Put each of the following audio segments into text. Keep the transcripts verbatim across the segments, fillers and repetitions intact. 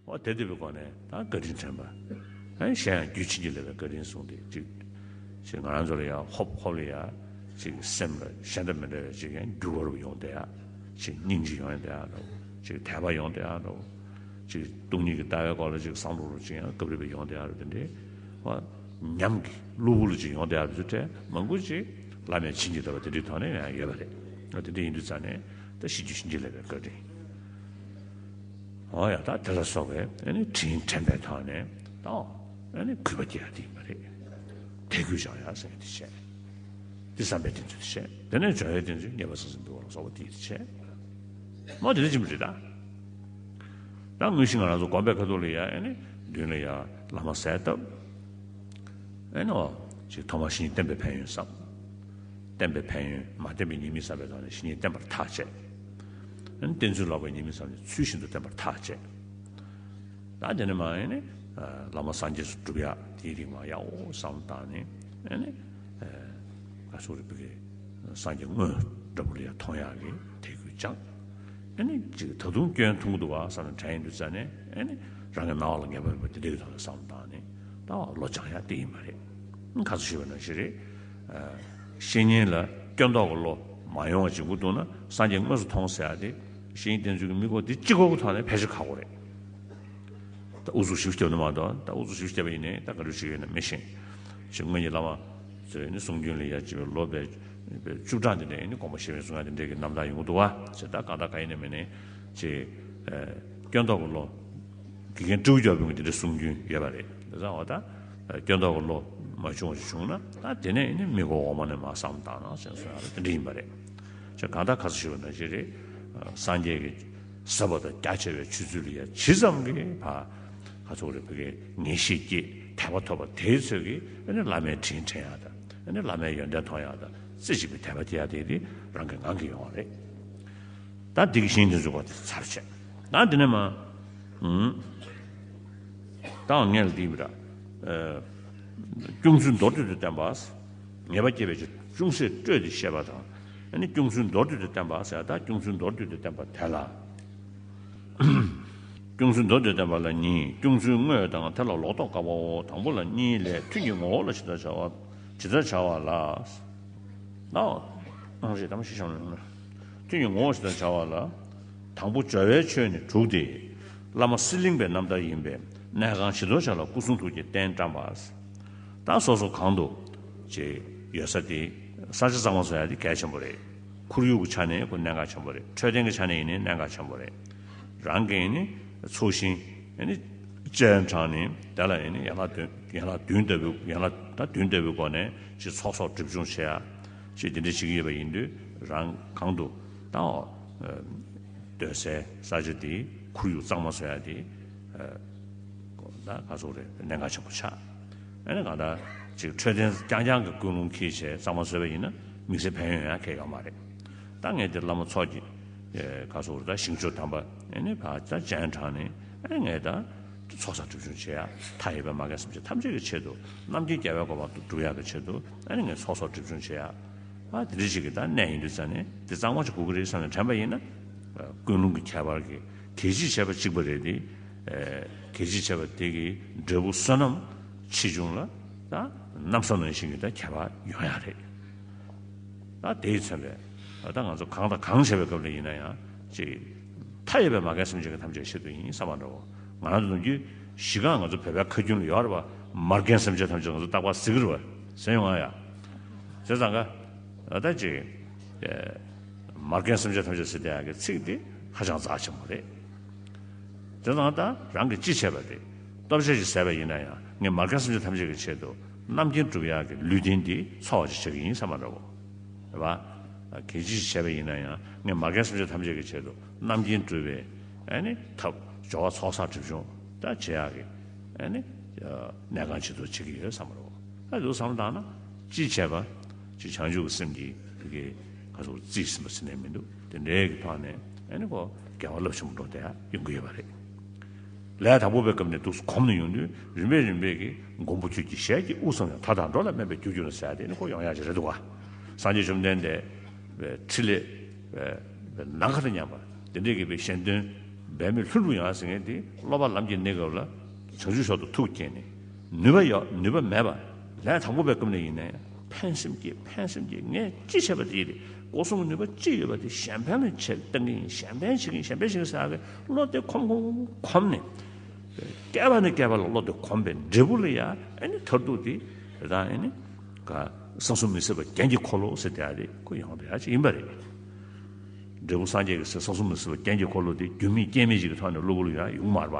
འོ་དེ་འདྲ་བའི་སྒོ་ནས་ད་བཀའ་དྲིན་དྲན་པ། ཨ་གཞན་ཡང་རྒྱུད་བྱིན་གྱིས་བརླབས་པའི་བཀའ་དྲིན་གསུངས་ཏེ་ཅིག་ཅིག་ང་རང་ཚོ་ལ་ཡང་ཧོབ་ཧོབ་ལ་ཡང་ཅིག་སེམས་ལ་གཞན་དང་མི་འདྲ་བའི་ཅིག་ཡང་འགྱུར་བ་རུ་ཡོང་བསྡད་ཡ། ཅིག་སྙིང་རྗེ་ཡོང་བསྡད་ཡ་འདྲ་བོ། ཅིག་དད་པ་ཡོང་བསྡད་ཡ་འདྲ་བོ། ཅིག་སྟོང་ཉིད་ཀྱི་ལྟ་བའི་སྐོར་ལ་ཅིག་བསམ་བློ་རུ་ཅིག་ཡང་སྐབས་རེ་བས་ཡོང་བསྡད་ཡ་རུ་དེ་འདྲའི་བ་ཉམས་ཀྱི་གློ་བུར་ལ་ཅིག་ཡོང་བསྡད་ཡ་རུ་དེ་འདྲའི་མང་པོ་ཅིག་བླ་མས་བྱིན་གྱིས་བརླབས་པ་དེ་འདྲའི་ཐོག་ནས་ཡང་ཡོད་པ་རེད། དེ་འདྲ་ཡིན་དུས་ཙང་ནས་ད་ཤེས་རྒྱུད་བྱིན་གྱིས་བརླབས་པའི་བཀའ་དྲིན། འོ་ཡ། ད་དེ་ལ་སོགས་པའི་ཨ་ནི་དྲིན་དྲན་པའི་ཐོག་ནས་ད་ཨ་ནི་གུས་པ་སྐྱེ་ཡ་དེ་ཡིན་པ་རེད། དད་གུས་སྦྱང་ཡ་ཟེར་ཡ་དེ་བྱས། དེ་བསམ་པའི་དོན་ཚུལ་དེ་བྱས། དེ་ནས་སྦྱོང་བའི་དོན་ཚུལ་ཉེས་པ་སེལ་ཟིན་འབུལ་བ་ལ་སོགས་པ་དེ་ཡིན་དེ་བྱས། མ་དེ་འདྲ་ཅིག་མི་རེད་ད། ད་དངོས་གཞི་ང་རང་ཚོ་དགོན་པའི་ཁ་ཐུག་ལ་ཡ་ཨ་ནི་མདུན་ལ་ཡ་བླ་མ་གསལ་བཏབ། ཨེ་ནོ། ཅིག་ཐོག་མར་བཤེས་གཉེན་བསྟེན་པའི་ཕན་ཡོན་བསམ། བསྟེན་པའི་ཕན་ཡོན་མ་བསྟེན་པའི་ཉེས་དམིགས་བསམ་པའི་ཐོག་ནས་བཤེས་གཉེན་བསྟེན་པར་ཐག་བཅད། ཨེ་ནི་བསྟེན་ཚུལ་ལོག་པའི་ཉེས་དམིགས་བསམ་ནས་ཚུལ་བཞིན་དུ་བསྟེན་པར་ཐག་བཅད། ད་དེ་ནས་མ་ཨེ་ནི་བླ་མ་སངས་རྒྱས་སུ་སྒྲུབ་ཡག་དེའི་རིགས་མ་ཡག་འོ་བསམ་བཏང་ནས་ཨེ་ནི་ག་སོག་རིག་པའི་སངས་རྒྱས་དངོས་འདྲ་པོ་ལ་ཡང་མཐོང་ཡག་གི་དད་གུས་སྦྱངས། ཨ་ནི་ཅིག་ད་དུང་སྐྱོན་མཐོང་གི་འདུག་བ་བསམ་ནས་དྲན་ཡོང་དུས་ཙ་ནས་ཨ་ནི་རང་གི་སྣང་བ་ལ་ངེས་པ་མེད་པ་དེ་འདྲའི་ཐོག་ནས་བསམ་བཏང་ནས་ད་བློ་སྦྱང་ཡག་དེ་ཡིན་པ་རེད། ཁ་སང་ཞུས་པ་ནང་བཞིན་རེད། བཤེས་གཉེན་ལ་སྐྱོན་འདོགས་ཀྱི་བློ་མ་ཡོང་བ་ཅིག་འདུག་ན་སངས་རྒྱས་དངོས་སུ་མཐོང་ཟེར་ཡག་དེ་བཤེས་གཉེན་བསྟེན་ཚུལ་གྱི་དམིགས་སྐོར་འདི་གཅིག་པོ་གི་ཐོག་ནས་ཕལ་ཆེར་ཁག་པོ་རེད། ད་ཨུ་ཚུགས་ཞིབ་བརྒྱབ་ན་མ་གཏོགས་ད་ཨུ་ཚུགས་ཞིབ་བརྒྱབ་པ་ཡིན་ནའི་ད་ག་རེ་ཞིག་ཡོད་ན་མི་ཤེས། ཅིག་སྔོན་གྱི་བླ་མ་ཚོས་ནི་གསུང་རྒྱུན་ལ་ཡ་ཅིག་ལོ་པའི་བཅུ་གྲངས་དེ་འདྲ་ཡིན་ནི་དགོངས་པ་བཞེས་པའི་གསུང་ཡག་དེ་འདྲའི་གི་རྣམ་ཐར་ཡོང་གི་འདུག་བ། ཅེས་ད་གང་ལྟར་གང་ཡིན་ནའི་མིན་ནའི་ཅིག་སྐྱོན་འདོགས་ཀྱི་བློ་དགེ་རྒན་སྤྲེའུ་རྒྱལ་པོའི་དེ་འདྲའི་གསུང་རྒྱུན་ཡོད་པ་རེད། དེ་ཚང་བ་ད་སྐྱོན་འདོགས་ཀྱི་བློ་མ་བྱུང་བ་ཞིག་བྱུང་ན་ད་དེ་ནས་ནི་དམིགས་སྐོར་འོག་མ་ནས་མར་བསམ་བཏང་ན་ཅེས་གསུང་ཡག་དེ་འདྲ་ཡིན་པ་རེད། ཅེས་གང་ལྟར་ཁ་སང་ཞུས་པ་ནང་བཞིན་རེད། སངས་རྒྱས་ཀྱི་ཟབ་པ་དང་རྒྱ་ཆེ་བའི་ཆོས་ཚུལ་ལ་ཡ་ཇི་ཙམ་གྱིས་ཕར་ཁ་ཚུགས་རེ་ཕ་གིའི་ངེས་ཤེས་སྐྱེས་དད་པ་ཐོབ་པ་དེའི་ཚོད་ཀྱིས་ཨ་ནི་བླ་མའི་དྲིན་དྲན་ཡག་དང་ཨ་ནི་བླ་མའི་ཡོན་ཏན་མཐོང་ཡག་དང་རྩེ་གཅིག་པའི་དད་པ་སྐྱེ་ཡག་དེ་དེ་རང་གི་ངང་གིས་ཡོང་བ་རེད། ད་འདི་གི་བཤེས་གཉེན་འཛུགས་པ་དེ་ཚར་བྱས། ད་འདི་ནས་མ། ཨུམ། ད་ངས་ལ་འདི་མི་འདྲ། ཨ། སྐྱོང་ཚུལ་མདོར་བསྡུས་ཏེ་བསྟན་པ། ངེས་པ་སྐྱེས་པའི་ཕྱིར་ཅུང་ཟད་སྤྲོས་ཏེ་བཤད་པ་དང་། ཨ་ནི་སྐྱོང་ཚུལ་མདོར་བསྡུས་ཏེ་བསྟན་པ་ཟེར་ད་སྐྱོང་ཚུལ་མདོར་བསྡུས་ཏེ་བསྟན་པ་དེ་ལ། སྐྱོང་ཚུལ་མདོར་བསྡུས་ཏེ་བསྟན་པ་ལ་གཉིས། སྐྱོང་ཚུལ་དངོས་དང་དེ་ལ་ལོག་རྟོག་དཀར་པོའོ། དང་པོ་ལ་གཉིས་ལས་ཐུན་གྱི་ངོ་བོ་ལ་ཇི་ལྟར་བྱ་བ་ཇི་ལྟར་བྱ་བ་ལ། ནའོ། ཨང་ཞེས་དམ་ཞེས་བྱ་བ་ནི། ཐུན་གྱི་ངོ་བོ་ཞེས་བྱ་བ་ལ། དང་པོ་སྦྱོར་བའི་ཆོས་ནི་དྲུག་སྟེ། བླ་མ་གསེར་གླིང་པའི་རྣམ་ཐར་ཡིན་པས་གནས་ཁང་བྱི་དོར་བྱ་ལ་སྐུ་གསུང་ཐུགས་ཀྱི་རྟེན་བཀྲམ་པ། ད་སོ་སོ་གང་དུ་ཅེས་ཡོད་ས་དེ་ས་ཆ་གཙང་མ་བཟོ་ཡ་དེ་གལ་ཆེན་པོ་རེད། ཁོར་ཡུག་གི་ཆ་ནས་ཁོ་གནད་འགག་ཆེན་པོ་རེད། འཕྲོད་བསྟེན་གྱི་ཆ་ནས་ཡིན་ནའི་གནད་འགག་ཆེན་པོ་རེད། རང་གིས་ནི་ཚོགས་ཞིང་ནི་སྤྱན་དྲངས་ནས་དེ་ལ་ནི་ཡན་ལག་བདུན་ཡན་ལག་བདུན་ལྟ་བུ་ཡན་ལག་ད་བདུན་ལྟ་བུའི་སྒོ་ནས་ཅིག་ཚོགས་གསོག་སྒྲིབ་སྦྱོང་བྱེད་ཡ་ཅིག་དེ་འདྲ་བྱེད་ཀྱི་ཡོད་པ་ཡིན་དུས་རང་གང་དུ་ད་འོ་སྡོད་སའི་ས་ཆ་དེ་ཁོར་ཡུག་གཙང་མ་བཟོ་ཡ་དེ་ད་ག་ཚོད་རེད་གནད་འགག་ཆེན་པོ་ཆགས། ཨ་ནི་གང་ལྟར་ཅིག་འཕྲོད་བསྟེན་རྐྱང་རྐྱང་གི་ཀུན་སློང་འཁྱེར་བྱས་གཙང་མ་བཟོས་པ་ཡིན་ན་དམིགས་བསལ་ཕན་ཡོན་ཡང་གང་ཡང་ཡོད་མ་རེད། ད་ངས་དེ་བླ་མ་ཚོགས་ཀྱི་ག་ཚོད་རེད་ད་ཞིང་མཆོག་དམ་པ་ཨ་ནི་ཕར་ད་སྤྱན་དྲངས་ནས་ཨ་ནི་ངས་ད་ཚོགས་བསགས་སྒྲིབ་སྦྱོང་བྱེད་ཡ་མཐའ་ཡས་པའི་མ་རྒན་སེམས་ཅན་ཐམས་ཅད་ཀྱི་ཆེད་དུ་རྣམ་མཁྱེན་རྒྱལ་བའི་གོ་འཕང་སྒྲུབ་ཡག་གི་ཆེད་དུ་ཨ་ནི་ངས་ཚོགས་བསགས་སྒྲིབ་སྦྱོང་བྱེད་ཡ། ཨ་དེ་འདྲ་ཞིག་གི་ད་གནས་ཡིན་དུས་ཙང་ནས་དེ་གཙང་མ་ཅིག་དགོས་ཀྱི་རེད་བསམ་ནས་དྲན་པ་ཡིན་ན། ཀུན་སློང་གི་ཁྱད་པར་གྱིས་གལ་སྲིད་བྱས་པ་གཅིག་པ་རེད་དེ། གལ་སྲིད་བྱས་པ་དེ་གི་འབྲས་བུ་བསོད་ནམས་ཆེ་ཆུང་ལ་ད་གནམ་ས་ནང་བཞིན་གྱི་ད་ཁྱད་པར་ཡོང་ཡ་རེད། ད་དེའི་ཚན་པས་ད་ང་ཚོ་གང་དང་གང་བྱས་པའི་སྐབས་ལ་ཡིན་ན་ཡང་ཅིག་མཐའ་ཡས་པའི་མ་རྒན་སེམས་ཅན་གྱི་ཐམས་ཅད་ཆེད་དུ་ཡིན་བསམ་པ་འདྲ་བོ་ང་རང་ཚོ་ནམ་རྒྱུན་གཞི་གང་ང་ཚོ་བོད་པའི་ཁ་རྒྱུན་ལ་ཡོད་རེད་བ། མ་རྒན་སེམས་ཅན་ཐམས་ཅད་ང་ཚོ་རྟག་པར་ཟེར་གི་རེད་བ། ཟེར་ཡོང་ང་ཡ། བྱས་ཙང་ཀ་ད་ཅིག་མ་རྒན་སེམས་ཅན་ཐམས་ཅད་ཟེར་བསྡད་ཡག་གི་ཚིག་འདི་ཧ་ཅང་རྩ་ཆེན་པོ་རེད། དེ་ཙང་ད་རང་གིས་ཅི་བྱས་པ་དེ་སྟོབས་ཆེ་ཞིག་ཟས་པ་ཡིན་ན་ཡང་ངས་མ་རྒན་སེམས་ཅན་ཐམས་ཅད་ཀྱི་ཆེད་དུ་རྣམ་མཁྱེན་སྒྲུབ་ཡག་གི་ལུས་རྟེན་འདི་འཚོ་བ་ཞིག་བྱེད་ཀྱི་ཡིན་བསམ་པ་འདྲ་བོ། རེད་བ། གལ་ཆེ་ཞིག་བྱས་པ་ཡིན་ན་ཡང་ངས་མ་རྒན་སེམས་ཅན་ཐམས་ཅད་ཀྱི་ཆེད་དུ་རྣམ་མཁྱེན་སྒྲུབ་པའི་ཨ་ནི་ཐབས་སྦྱོར་བ་ཚོགས་བསགས་སྒྲིབ་སྦྱོང་ད་བྱེད་ཡག་གི་ཨ་ནི་གནས་ཁང་ཆེད་དུ་བྱེད་ཀྱི་ཡོད་བསམ་པ་འདྲ་བོ། ད་དུ་བསམ་བློ་བཏང་ན་ཅི་བྱས་པ་ཅི་བྱང་ཆུབ་ཀྱི་སེམས་ཀྱིས་དེ་གའི་ག་ཚོད་རྩིས་ཟིན་པ་ཟིན་ནས་མི་འདུག་དེ་འདྲའི་གི་ཐོག་ནས་ཨ་ནི་ཁོ་དགེ་བ་རླབས་ཆེན་པོ་འགྲོ་བསྡད་ཡོང་གི་ཡོད་པ་རེད། ལས་དང་པོ་པའི་སྐབས་ནས་འདུག་གོམས་ནས་ཡོང་དུས་རིམ་པས་རིམ་པས་ཀྱིས་མགོན་པོ་ཁྱོད་ཀྱི་ཞལ་གྱི་དབུས་སམ་ཡང་མཐའ་དག་འགྲོ་ལ་དམན་པའི་རྒྱུ་རྒྱུ་ལ་ཟེར་ཏེ་ནི་ཁོ་ཡོང་ཡག་ཅིག་རེད་འདུག་ག་སངས་རྒྱས་བཅོམ་ལྡན་འདས་པའི་ཕྲིན་ལས་པའི་ནམ་མཁའ་དང་མཉམ་པ་དེ་འདྲའི་གི་པའི་གཞན་དོན་ འབད་མེད་ལྷུན་གྲུབ་ཡོང་ཟེར་མཁན་དེ་སློབ་པ་ལམ་གྱི་གནས་སྐབས་ལ་བྱང་ཆུབ་མཆོག་ཏུ་ཐུགས་བསྐྱེད་ནས་ནུས་པ་ཡོད་ནུས་པ་མེད་པ་ལས་དང་པོ་པའི་སྐབས་ནས་ཡིན་ནའི་ཕན་སེམས་བསྐྱེད་ཕན་སེམས་བསྐྱེད། ངས་ཅི་བྱས་པ་དེ་ཡིན་ཏེ་སྒོ་གསུམ་གྱི་ནུས་པ་ཅི་ཡོད་པ་དེ་གཞན་ཕན་ལ་ཆེད་བཏང་གི་ཡིན། གཞན་ཕན་བྱེད་ཀྱི་ཡིན། གཞན་ཕན་བྱེད་ཀྱི་ཡིན་ཟེར་ཡག་གི་བློ་དེ་གོམས་གོམས་གོམས་ནས། བསྐལ་པ་ནས་བསྐལ་པ་ལ་བློ་དེ་གོམས་པའི་འབྲས་བུ་ལ་ཡང་ཨ་ནི་མཐར་ཐུག་དེ་རང་ཨ་ནི་ག་བསམ་གཟུགས་མི་ཟད་པ་རྒྱན་གྱི་འཁོར་ལོ་ཟེར་དེ་ཡག་དེ་ཁོ་ཡོང་བ་དེ་ཡག་ཅིག་ཡིན་པ་རེད། འབྲས་བུ་སངས་རྒྱས་ཀྱི་སེམས་བསམ་གཟུགས་མི་ཟད་པ་རྒྱན་གྱི་འཁོར་ལོ་དེ་རྒྱུ་མེད་རྐྱེན་མེད་ཅིག་གི་ཐོག་ནས་གློ་བུར་ལ་ཡང་ཡོང་མ་རེད་པ།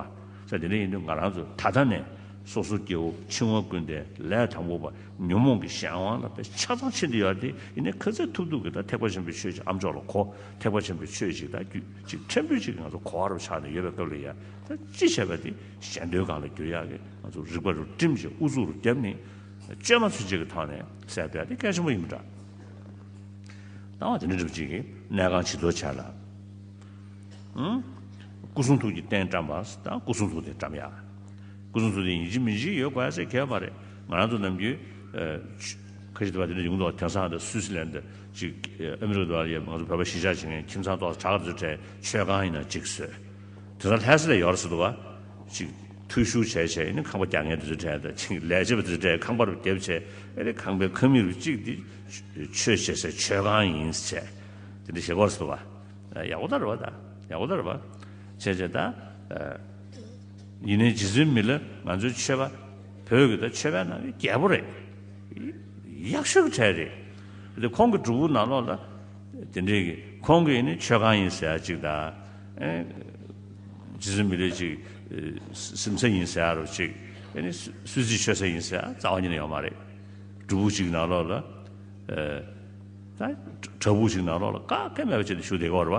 ས་དེ་འདྲ་ཡིན་དུས་ང་རང་ཚོ་ད་ལྟ་ནས་སོ་སོ་སྐྱེ་བོ་འཆིང་བ་ཀུན་ལྡན་ལས་དང་པོ་པ་ཉོན་མོངས་ཀྱི་གཞན་དབང་ལ་དཔེ་ཆ་ཚང་ཕྱིན་བསྡད་ཡོད་དེ་ཡིན་ནའི་ག་ཚོད་ཐུབ་ཐུབ་ཀྱིས་ད་ཐེག་པ་ཆེན་པོའི་ཆོས་ཅིག་ཨ་མཆོག་ལ་གོ། ཐེག་པ་ཆེན་པོའི་ཆོས་ཅིག་ད་རྒྱུད་ཅིག་ཕྲན་བུ་ཅིག་ང་ཚོ་གོ་བ་རུ་ཆགས་ནས་ཡོད་པའི་སྐབས་ལ་ཡང་ད་ཅི་བྱས་པ་དེ་གཞན་དོན་སྒང་ལ་བསྒྱུར་ཡག་གི་ང་ཚོ་རིག་པ་རུ་བསྒྲིམས་བྱས་ཨུ་ཚུགས་རུ་བརྒྱབ་ནས་བཅོས་མ་ཚུན་ཆད་ཀྱི་ཐོག་ནས་སེལ་བསྡད་ཡག་དེ་གལ་ཆེན་པོ་ཡིན་པ་འདྲ། ལྟ་བ་དེ་འདྲ་འདྲ་པོ་ཅིག་གིས་གནས་ཁང་བྱི་དོར་བྱས་ལ། ཨང་། སྐུ་གསུང་ཐུགས་ཀྱི་རྟེན་བཀྲམ་པ་དང་སྐུ་གསུང་ཐུགས་རྟེན་བཀྲམ་ཡག་སྐུ་གསུང་ཐུགས་རྟེན་ཡིན་གཅིག་མིན་གཅིག་ཡོད་དགོས་ཟེར་གལ་མ་རེད། ང་རང་ཚོ་ནམ་རྒྱུན་ཨ། ཁ་ཤས་དེ་བ་དེ་འདྲ་ཡོང་འདུག་དེང་སང་དང་སུད་སི་ལན་དུ་ཅིག་ཨ་མི་རི་ཀ་དུ་བ་ཡ་ང་ཚོ་བོད་པ་གཞིས་ཆགས་བྱེད་མཁན་ཁྱིམ་ཚང་ཏོག་ཙམ་དྲག་དེ་ཚོ་གྲས་མཆོད་ཁང་ཡིན་ན་གཅིག་བཟོས། དེང་སང་ལྷ་ས་ལ་ཡོད་རེད་ཟེར་འདུག་བ། ཅིག་འཐུས་ཤོར་བྱས་བྱས་ཡིན་ན་ཁང་པ་རྒྱག་མཁན་དེ་ཚོ་གྲས་དང་ཅིག་ལས་བྱེད་པ་དེ་ཚོ་གྲས་ཁང་པ་རུ་བརྒྱབ་བྱས་ཨེ་རེད་ཁང་པའི་ཁང་མིག་རུ་གཅིག་དེ་ཆོས་བྱེད་སའི་མཆོད་ཁང་ཡིན་ཟེར་བྱས་དེ་འདྲ་བྱེད་དགོས་རེད་ཟེར་འདུག་བ། ཡག་པོ་ད་རེད་བ་ད། ཡག་པོ་ད་རེད་བ། བྱས་བྱས་ད། ཡིན་ནའི་རྗེ་བཙུན་མི་ལ་ང་ཚོའི་ཆོས་པ་བོད་ཀྱི་ད་ཆོས་པའི་ནང་གི་རྒྱལ་པོ་རེད། ཡག་ཤོས་ཀྱི་གྲས་རེད། དེ་ཁོང་གི་སྒྲུབ་ཕུག་ནང་ལོགས་ལ་དེ་འདྲའི་གི་ཁོང་གི་ནི་མཆོད་ཁང་ཡིན་ཟེར་ཡག་ཅིག་དང་། རྗེ་བཙུན་མི་ལའི་ཅིག་སིམ་ས་ཡིན་ཟེར་ཡག་རུ་ཅིག་ནི་གསོལ་ཚིགས་མཆོད་ས་ཡིན་ཟེར་ཡག་རྩ་བ་ཉིད་ནས་ཡོད་མ་རེད། སྒྲུབ་ཕུག་ཅིག་ནང་ལོགས་ལ། ད་བྲག་ཕུག་ཅིག་ནང་ལོགས་ལ་བཀག་སྐད་མེད་པ་བྱས་ཏེ་བཞུགས་བསྡད་ཀྱི་ཡོད་རེད་བ།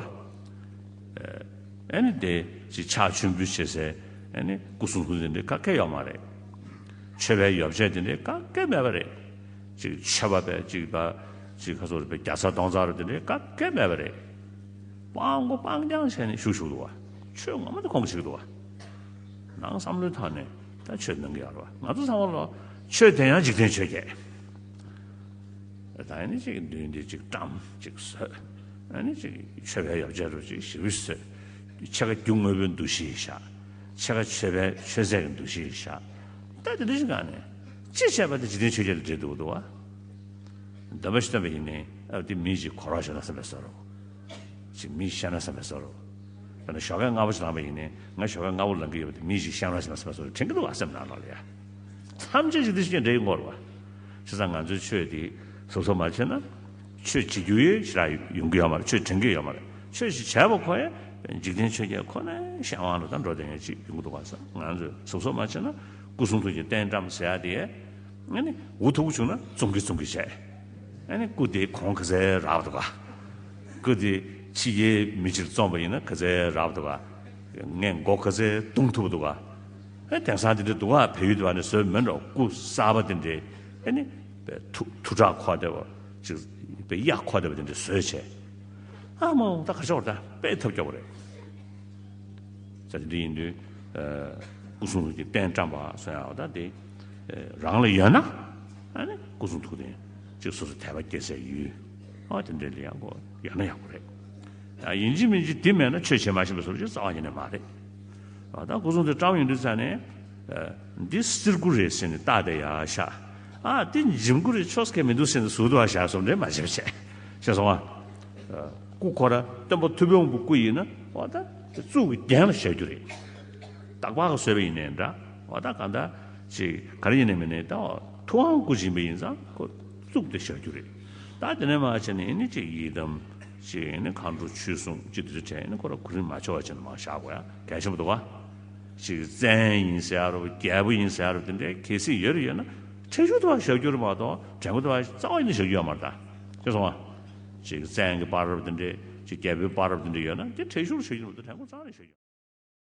ཨ་ནི་དེ་ཅིག་ཕྱག་མཆོད་འབུལ་བྱེད་སའི་ཨ་ནི་སྐུ་གསུང་ཐུགས་རྟེན་དེ་འདྲའི་བཀག་སྐད་ཡོད་མ་རེད། མཆོད་པའི་ཡོ་བྱད་དེ་འདྲའི་བཀག་སྐད་མེད་པ་རེད། ཅིག་མཆོད་པ་པས་ཅིག་ད་ཅིག་ཁ་སོ་རུ་པའི་བརྒྱ་ཚར་སྟོང་ཚར་རུ་དེ་འདྲའི་བཀག་སྐད་མེད་པ་རེད། སྤང་མགོ་སྤང་རྐྱང་བྱས་ནས་བཞུགས་བཞུགས་འདུག་བ། ཆོས་ངོ་མ་དེ་ཁོང་གིས་བྱེད་ཀྱི་འདུག་བ། ནང་བསམ་བློའི་ཐོག་ནས་ད་ཆོས་གནང་གི་ཡོད་རེད་བ། ང་ཚོ་ཚང་མ་ལོ་ཆོས་དེ་ཡང་འཇིག་རྟེན་ཆོས་བརྒྱད། ད་ནི་ཅིག་མདུན་དེ་ཅིག་བཀྲམ་ཅིག་བཟོས། ཨ་ནི་ཅིག་མཆོད་པའི་ཡོ་བྱད་རུ་ཅིག་ཞེ་པོ་བཟོས། ཕྱེད་ཀ་རྒྱུ་དངོས་པོའི་འདུ་ཤེས་བཞག་ཕྱེད་ཀ་མཆོད་པའི་མཆོད་རྫས་ཀྱི་འདུ་ཤེས་བཞག་ད་དེ་འདྲ་ཞིག་གང་ནས་ཅི་བྱས་པ་དེ་འཇིག་རྟེན་ཆོས་བརྒྱད་ལ་འབྲེལ་འདུག་འདུག་བ། འདོན་པ་ཞིག་བཏོན་པ་ཡིན་ནའི་ཨ་དེ་མི་ཞིག་གོ་རོགས་བྱས་ན་བསམ་པའི་བཟོ་འདྲ། ཅིག་མི་ཤི་ན་བསམ་པའི་བཟོ་འདྲ། ད་ནི་ཞོགས་ཀས་སྔ་པོ་ཞིག་ལངས་པ་ཡིན་ནའི་ང་ཞོགས་ཀས་སྔ་པོ་ལངས་ཀྱི་ཡོད་པ་དེ་མི་ཞིག་ཤི་ན་བསམ་པའི་བཟོ་འདྲ་དྲན་གྱི་འདུག་བ་སེམས་ནང་ལོགས་ལ་ཡ། ཐམས་ཅད་ཅིག་དེ་བཞིན་འདྲེས་ཡོང་གི་རེད་བ། བྱས་ཙང་ང་ཚོའི་ཆོས་དེ་གཟབ་གཟབ་མ་བྱས་ན་ཆོས་བྱེད་རྒྱུ་ཡོད་ཞེ་དྲག་ཡོང་གི་ཡོད་མ་རེད། ཆོས་དྲན་གྱི་ཡོད་མ་རེད། ཆོས་ཞིག་བྱས་པ་ཁོ་ཡང་འཇིག་རྟེན་ཆོས་བརྒྱད་ཁོ་ནའི་གཞན་དབང་ལ་ད་འགྲོ་བསྡད་མཁན་ཅིག་ཡོང་གི་འདུག་བ་ས། ང་ཚོས་གཟབ་གཟབ་མ་བྱས་ན་སྐུ་གསུང་ཐུགས་ཀྱི་རྟེན་བཀྲམ་ཟེར་ཡག་དེ། ཨ་ནི་འུ་ཐུག་པོ་བྱུང་ན་བཙོང་གི་བཙོང་གི་བྱས། ཨ་ནི་སྐུ་དེ་གོང་ག་ཚད་རག་འདུག་ག་སྐུ་དེ་ཕྱི་རྒྱལ་མི་ཅིག་བཙོངས་པ་ཡིན་ན་ག་ཚད་རག་འདུག་ག་ངས་མགོ་ག་ཚད་བརྡུང་ཐུབ་འདུག་ག་ཨ་དེང་སང་དེ་འདྲ་འདུག་ག་བལ་ཡུལ་དུ་བ་ནས་བཟོས་མིན་འགྲོ། སྐུ་གསར་པ་དེ་འདྲའི་ཨ་ནི་དཔེ་ཐུ་ཐུ་དྲག་ཁོག་བསྡད་པ་ཅིག་དཔེ་གཡག་ཁོག་བསྡད་པ་དེ་འདྲ་བཟོས་བྱས། ཨ་མ་ད་ག་ཆོག་ད་དཔེ་ཐབས་སྐྱོ་པོ་རེད། ས་དེ་འདྲ་ཡིན་དུས། སྐུ་གསུང་ཐུགས་ཀྱི་རྟེན་བཀྲམ་པ་སོགས་ཡང་ད་དེ། རང་ལ་ཡོད་ན། ཨ་ནི་སྐུ་གསུང་ཐུགས་རྟེན་ཅིག་སོ་སོ་དད་པ་སྐྱེ་སའི་ཡུལ། ཨ་དེ་འདྲ་ལ་ཡང་ཡོད་ན་ཡག་པོ་རེད། ཡིན་གཅིག་མིན་གཅིག་དེ་མེད་ན་ཆོས་བྱེད་མ་ཤེས་པའི་བཟོ་འདྲ་ཅིག་རྩ་བ་ཉིད་ནས་མ་རེད། ད་སྐུ་གསུང་ཐུགས་བཀྲམ་ཡོང་དུས་ཙ་ནས། འདི་བསིལ་སྐུ་རེད་ཟེར་ནས་རྟགས་དེ་ཡར་བཞག་ཨ་དེ་འཇིམ་སྐུ་རེད་ཆོག་ས་གང་མི་འདུག་ཟེར་ནས་ཟུར་དུ་བཞག་བཟོ་འདྲ་མ་བྱེད་པ་བྱས། ཤེས་སོང་ཨ། སྐུ་ཁོ་ར་སྟོན་པ་ཐུབ་པའི་དབང་པོའི་སྐུ་ཡིན་ན་འོ་ད་གཙུག་གི་རྒྱན་ལ་བཞག་རྒྱུ་རེད། སྟག་ལྤགས་ཀྱིས་བཟོས་པ་ཡིན་ནའི་འདྲ། འོ་ད་གང་ལྟར་ཅིག་ག་རེ་ཡིན་ནའི་མིན་ནའི་ད་འོ་ཐུབ་དབང་སྐུ་བྱིན་པ་ཡིན་ཙང་ཁོ་གཙུག་དེ་བཞག་རྒྱུ་རེད། ད་དེ་ནས་མར་བྱས་ནས་ཨེ་ནི་ཅིག་ཡི་དམ་ཅིག་ཨེ་ནི་མཁའ་འགྲོ་ཆོས་སྲུང་ཅིག་དེ་ཚོ་བྱས་ཨེ་ནི་ཁོ་ར་གོ་རིམ་མ་འཆོལ་བ་བྱས་ནས་མར་བཞག་དགོས་ཡ་གལ་ཆེན་པོ་འདུག་ག་ཅིག་བཙན་ཡིན་ཟེར་ཡ་རོ་རྒྱལ་པོ་ཡིན་ཟེར་ཡ་རོ་དེ་འདྲའི་གལ་སྲིད་ཡོད་རེད་ཡོད་ན་ཁྲེགས་ཤུལ་དུ་བ་བཞག་རྒྱུ་རེད་མ་གཏོགས་དྲན་པ་དུ་བ་རྩ་བ་ཡིན་ན་བཞག་རྒྱུ་ཡོད་མ་རེད་ད། ཤེས་སོང་ང་། ཅིག་བཙན་གྱི་བར་རབ་དེ་འདྲའི་ཅིག་རྒྱལ་པོའི་བར་རབ་དེ་འདྲ་ཡོད་ན་དེ་ཁྲེགས་ཤུལ་བཞག་རྒྱུ་མ་གཏོགས་དྲན་པ་རྩ་བ་ནས་བཞག་རྒྱུ།